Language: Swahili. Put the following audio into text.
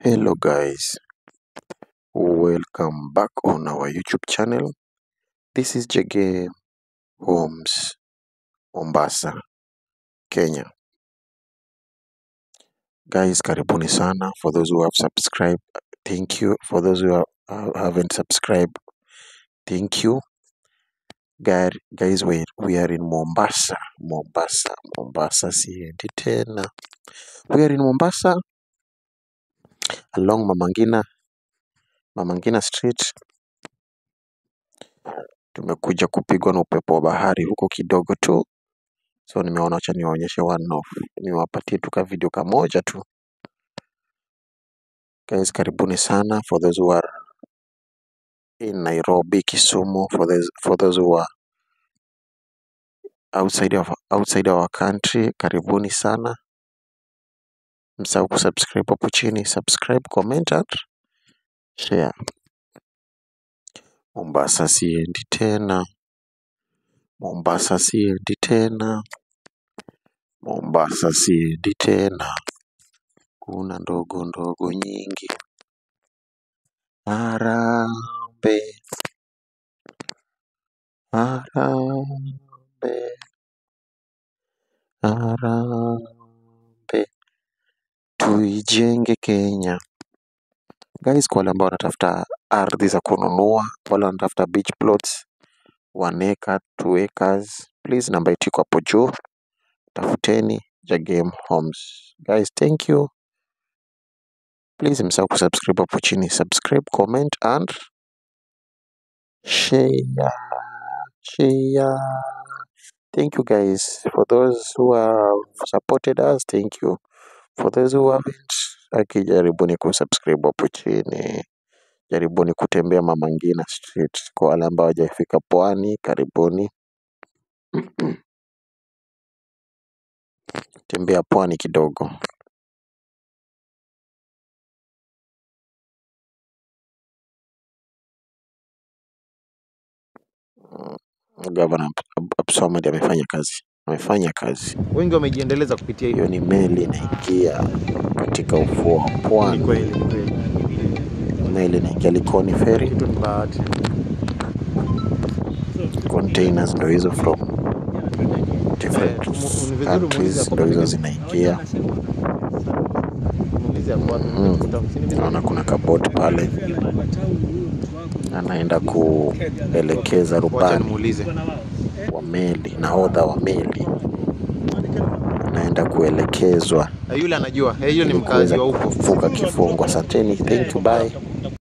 Hello guys, welcome back on our YouTube channel. This is Jegem Homes, Mombasa, Kenya. Guys, karibuni sana. For those who have subscribed, thank you. For those who haven't subscribed, thank you. Guys, we are in Mombasa, Mombasa, Mombasa, siendi tena. We are in Mombasa, along Mama Ngina Street. Tumekuja kupigwa na upepo wa bahari huko kidogo tu. So nimeona acha niwaonyeshe one off, niwapatie tu ka video kamoja tu. Guys, karibuni sana. For those who are in Nairobi, Kisumu, for those who are outside our country, karibuni sana. Msahau kusubscribe hapo chini, subscribe, comment and share. Mombasa siendi tena, Mombasa siendi tena, Mombasa siendi tena. Kuna ndogo ndogo nyingi. Harambee, harambee, harambee, tuijenge Kenya. Guys, kwa wale ambao wanatafuta ardhi za kununua, wale wanatafuta beach plots, 1 acre, 2 acres, please namba yetu iko hapo juu. Tafuteni Jegem Homes. Guys, thank you. Please msahau kusubscribe hapo chini, subscribe, comment and share. Share. Thank you guys. For those who have supported us, thank you. For those who haven't, akijaribuni kusubscribe hapo chini. Jaribuni kutembea Mama Ngina Street. Kwa wale ambao hawajafika pwani, karibuni. Tembea pwani kidogo. Gavana Abdulswamad amefanya kazi. Amefanya kazi. Wengi wamejiendeleza kupitia hiyo. Ni meli inaingia katika ufuo wa pwani. Ni kweli, ni kweli. Meli inaingia Likoni Ferry. Kitu ni bahati. Containers ndo hizo from different Ni vizuri countries muulize hapo ndo hizo kwenye zinaingia. Muulize hapo wapi, si ni vizuri? Naona kuna kaboti pale anaenda kuelekeza Wacha rubani nimuulize. wa meli, nahodha wa meli anaenda kuelekezwa Yule anajua, yule ni ili mkazi kuweza wa huko. kuvuka kifungo. Asanteni, thank you, bye.